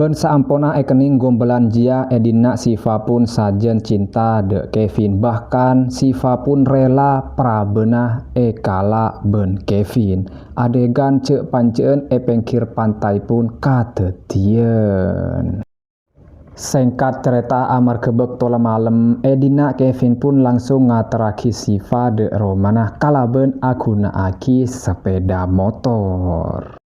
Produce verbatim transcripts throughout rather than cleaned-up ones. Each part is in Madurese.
Bân saamponna èkennèng gombâlân jiyâ è dinna' Siva pon sajân cinta dâ' Kevin, bahkan Siva pon rela prabâna èkala' bân Kevin. Adègan jâ'-panjâ'ân è pèngghir pantai pon kadhâddhiyân. Sèngkat carèta, amarghâ bâkto la malem, è dinna' Kevin pon langsung ngaterraghi Siva dâ' romana kalabân aghuna'aghi sepeda motor.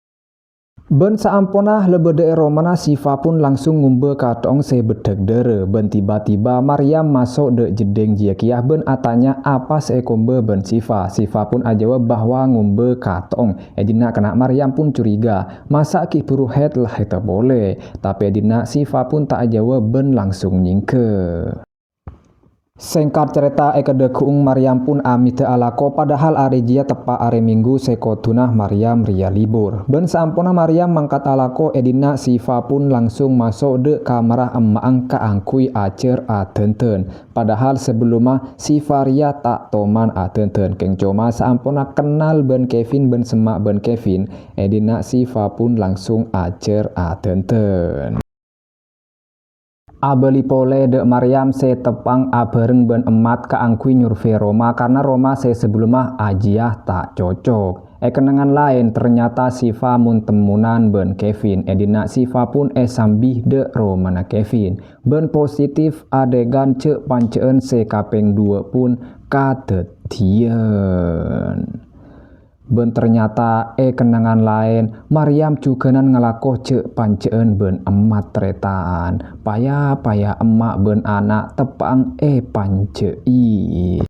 Bân saamponna la bâdâ è romana, Siva pon langsung ngombâ kato'ong sè beddhâk dârâ, bân tiba-tiba Maryam maso' dâ' jeddhing jiyâ kèya bân atanya apa sè èkombâ bân Siva. Siva pon ajâwâb bahwa ngombâ kato'ong. È dinna' kana' Maryam pon curiga, masa' ghi' buru haid la haidhâ polè? Tapè è dinna' Siva pon ta' ajâwâb bân langsung nyèngghâ. Sèngkat carèta, è kadhâggu'ung Maryam pon amèdhâ alako, padahal arè jiyâ teppa' arè Minggu sè kodhuna Maryam rèya libur. Bân saamponna Maryam mangkat alako, è dinna' Siva pon langsung maso' dâ' kamarra emma'na kaangghuy ajhâr adhândhân. Padahal sabellunna Siva rèya ta' toman adhândhân, kèng coma saamponna kennal bân Kevin bân semma' bân Kevin, è dinna' Siva pon langsung ajhâr adhândhân. Abâli polè dâ' Maryam sè teppa' abhâreng bân emmat kaangghuy nyurvei roma, karna roma sè sabellunna ajiyâ ta' cocok. È kennengngan laèn, ternyata Siva mon-temmonan bân Kevin, è dinna' Siva pon èsambi dâ' romana Kevin. Bân positif, adègan jâ'-panjâ'ân sè kapèng duwâ' pon kadhâddhiyân. Bân ternyata è kennengngan laèn, Maryam jhughânan ngalako jâ'-panjâ'ân bân emmat tarètan. Paya-paya emma' bân ana' teppa' èpanjâ'i.